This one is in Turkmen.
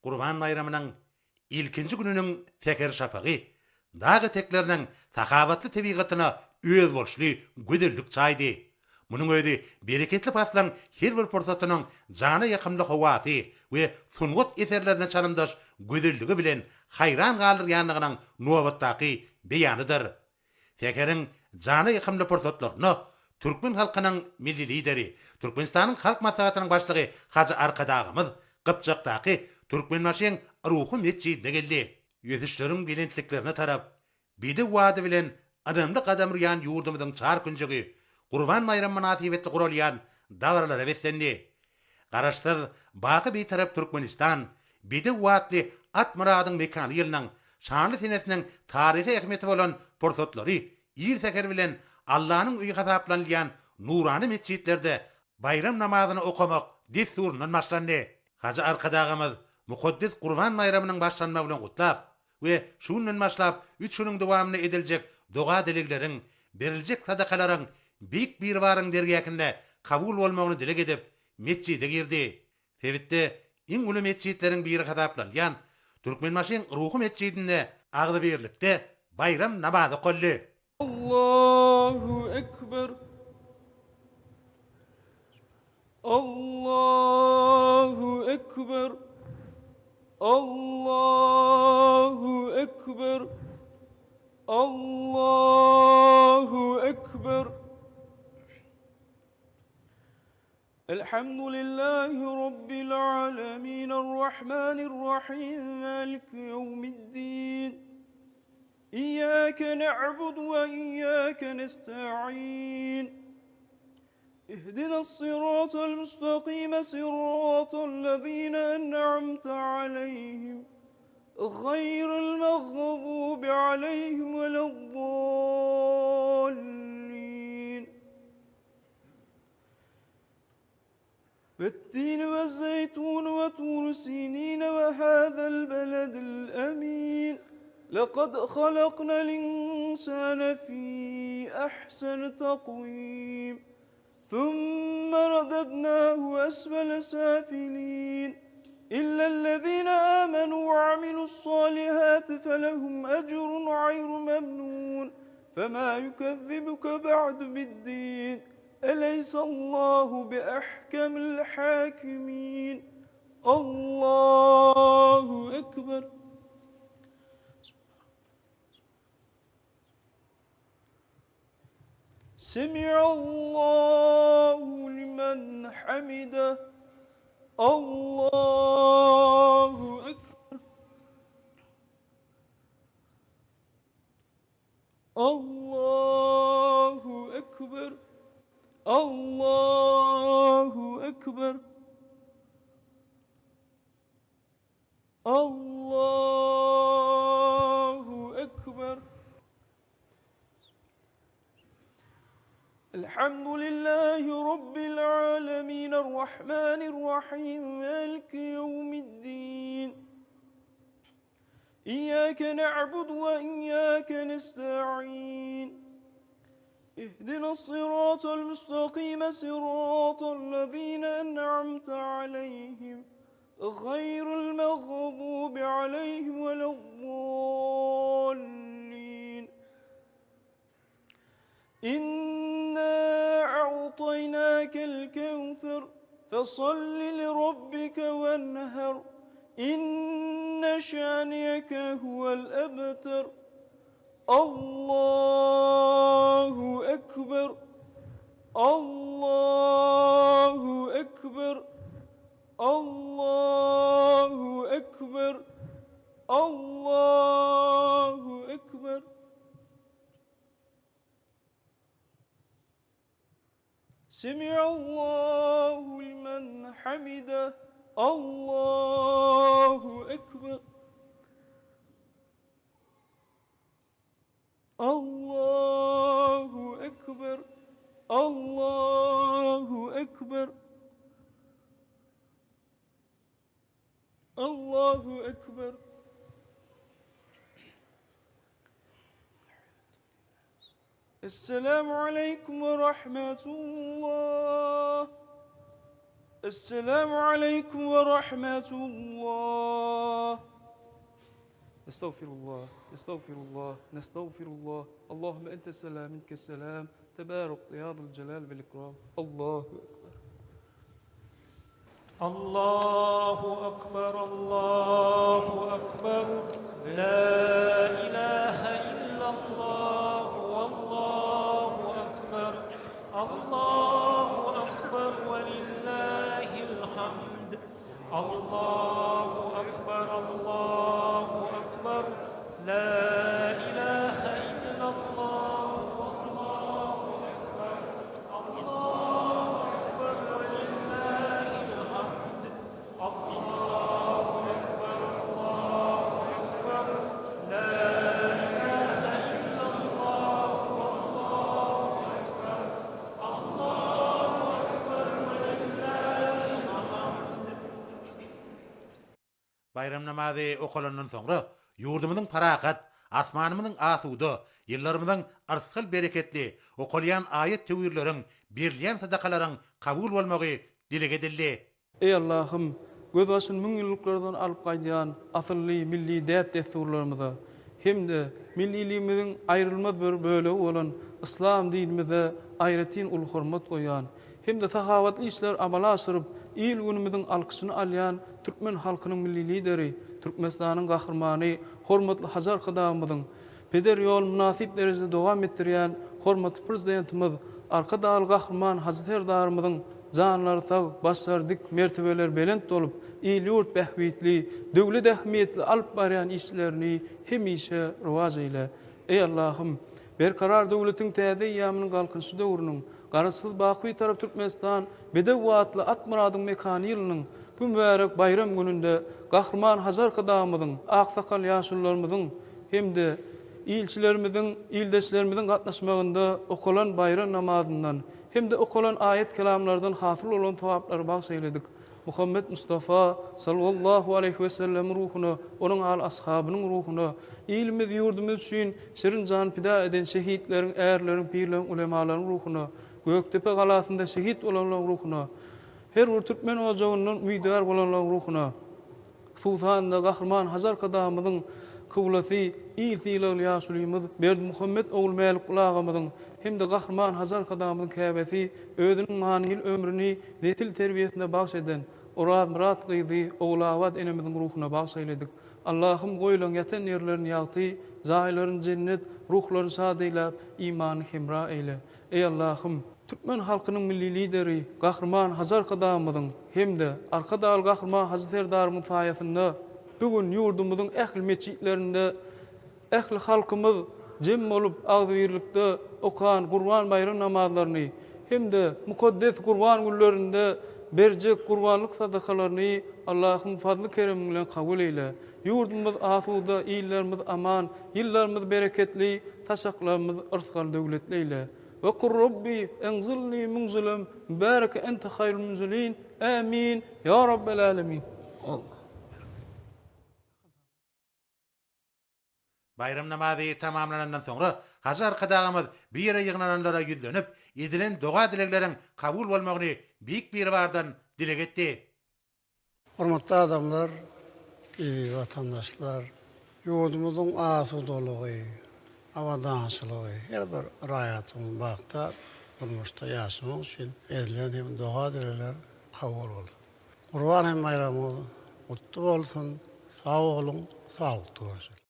Gurban baýramynyň ilkinji gününiň säher şapagy dag etekleriniň sahawatly tebigatyna özboluşly gözellik çaýdy. Munuň özi bereketli paslyň her bir pursatynyň jana ýakymly howasy we sungat eserlerine çalymdaş gözelligi bilen haýran galdyrýandygynyň nobatdaky beýanydyr. Säheriň jana ýakymly pursatlarynda türkmen halkynyň Milli Lideri, Türkmenistanyň Halk Maslahatynyň Başlygy Hajy Arkadagymyz Gypjakdaky Türkmenbaşyň Ruhy metjidine geldi. Ösüşleriň belentliklerine tarap bedew ady bilen ynamly gadam urýan ýurdumyzyň çar künjegi Gurban baýramy mynasybetli guralýan dabaralara beslendi. Garaşsyz, baky Bitarap Türkmenistan bedew atly at myradyň mekany ýylynyň şanly senesiniň taryhy ähmiýeti bolan pursatlary ir säher bilen Allanyň öýi hasaplanylýan nurana metjitlerde baýram namazyny okamak dessuryndan başlandy. Hajy Arkadagymyz mukaddes Gurban baýramynyň başlanmagy bilen gutlap we şu günden başlap üç günüň dowamynda ediljek doga-dilegleriň, beriljek sadakalaryň Beýik Biribaryň dergähinde kabul bolmagyny dileg edip, metjide girdi. Sebitde iň uly metjitleriň biri hasaplanylýan Türkmenbaşyň Ruhy metjidinde agzybirlikde baýram namazy okaldy. Allahu Ekber. Allahu Ekber. Allahu Ekber. Allahu Ekber. Elhamdülillahi Rabbil alemin. Errahmanirrahim. Maliki yevmiddin. Iyyake na'budu ve iyyake nesta'in. اهدنا الصراط المستقيم صراط الذين أنعمت عليهم غير المغضوب عليهم ولا الضالين والتين والزيتون وطور سينين وهذا البلد الأمين لقد خلقنا الإنسان في أحسن تقويم ثم رددناه أسفل سافلين إلا الذين آمنوا وعملوا الصالحات فلهم أجر غير ممنون فما يكذبك بعد بالدين أليس الله بأحكم الحاكمين الله أكبر سمع الله لمن حمده الله أكبر Allahu Ekber Allahu Ekber Allahu Ekber Elhamdülillahi Rabbil alemin Errahmanirrahim Maliki yevmiddin إياك نعبد وإياك نستعين اهدنا الصراط المستقيم صراط الذين أنعمت عليهم غير المغضوب عليهم ولا الضالين إنا أعطيناك الكوثر فصل لربك وانهر إن شانئك هو الأبتر الله أكبر الله أكبر الله أكبر الله أكبر سمع الله لمن حمده الله أكبر الله أكبر الله أكبر الله أكبر السلام عليكم ورحمة الله. Esselamu aleýkum we rahmetullah. Estagfirullah, estagfirullah, nestagfirullah. Allahümme ente selam, minke selam. Tebarek ya zul celal vel ikram. Allahu ekber. Allahu akbar Allahu akbar la ilaha illallah wallahu akbar Allahu akbar walillahil hamd Allahu akbar Allahu akbar la ilaha illallah wallahu akbar Allahu akbar walillahil hamd Allahu akbar Allahu akbar la ilaha illallah wallahu akbar Allahu akbar walillahil hamd. Baýram namazy okalandan soňra, ýurdumyzyň parahat, asmanymyzyň asuda, ýyllarymyzyň yrsgal-bereketli, okalýan aýat-töwirleriň, berilýän sadakalaryň kabul bolmagy dileg edildi. Eý Allahym! Gözbaşyny müňýyllyklardan alyp gaýdýan asylly milli däp-dessurlarymyza hem-de milliligimiziň aýrylmaz bir bölegi bolan yslam dinimize aýratyn uly hormat goýýan hem-de sahawatly işleri amala aşyryp, il-günümiziň alkyşyny alýan türkmen halkynyň Milli Lideri, Türkmenistanyň Gahrymany hormatly Hajy Arkadagymyzyň peder ýoluny mynasyp derejede dowam etdirýän hormatly Prezidentimiz Arkadagly Gahryman Hajy Serdarymyzyň janlary sag, başlary dik, mertebeleri belent bolup, il-ýurt bähbitli, döwlet ähmiýetli alyp barýan işlerini hemişe rowaç eýle. Eý, Allahym! Berkarar döwletiň täze eýýamynyň Galkynyşy döwrüniň, Garaşsyz, baky Bitarap Türkmenistan, bedew atly at myradyň mekany ýylynyň bu mübärek baýram gününde Gahryman Hajy Arkadagymyzyň, aksakal ýaşulularymyzyň hem-de ilçilerimiziň, ildeşlerimiziň gatnaşmagynda okalan baýram namazyndan hem-de okalan aýat-kelamlardan hasyl bolan sogaplary bagş eýledik. Muhammet Mustafa, sallallahu aleýhi we sellemiň ruhuna, onuň al-ashabynyň ruhuna, ilimiz, ýurdumyz üçin şirin janyny pida eden şehitleriň, ärleriň, pirleriň, ulemalaryň ruhuna, Gökdepe galasynda şehit bolanlaryň ruhuna, her bir türkmen ojagyndan umydygär bolanlaryň ruhuna, hususan-da, Gahryman Hajy Arkadagymyzyň kyblasy, il sylagly ýaşulymyz Berdimuhamet ogly Mälikguly agamyzyň hem-de Gahryman Hajy Arkadagymyzyň käbesi, özüniň manyly ömrüni nesil terbiýesine bagş eden Orazmyrat gyzy Ogulabat enemiziň ruhuna bagş eýledik. Allahym goýlan ýatan ýerlerini ýagty, jaýlaryny jennet, ruhlaryny şad eýläp, imanyny hemra eýle. Eý Allahym! Türkmen halkynyň Milli Lideri Gahryman Hajy Arkadagymyzyň hem-de Arkadagly Gahryman Hajy Serdarymyň saýasynda bu gün ýurdumyzyň ähli metjitlerinde ähli halkymyz jem bolup agzybirlikde okan Gurban baýram namazlaryny hem-de mukaddes Gurban günlerinde berjek gurbanlyk sadakalaryny Allahym fazly-keremiň bilen kabul eýle. Ýurdumyz asuda, illerimiz aman, ýyllarymyz bereketli, saçaklarymyz yrsgal-döwletli eýle. We kur Robbi enzilni munzilem mübäreke ente haýrul munzilin, Ämin, ýa Rabbel älemin. Allah. Baýram namazy tamamlanandan soňra, Hajy Arkadagymyz bu ýere ýygnananlara ýüzlenip, edilen doga-dilegleriň kabul bolmagyny Beýik Biribardan dileg etdi. Hormatly adamlar, eziz watandaşlar! Ýurdumyzyň asudalygy, abadançylygy her bir raýatyň bagtyýar durmuşda ýaşamagy üçin edilen hem doga-dilegler kabul bolsun! Gurban hem baýramyňyz gutly bolsun! Sag boluň, saglykda görüşeliň!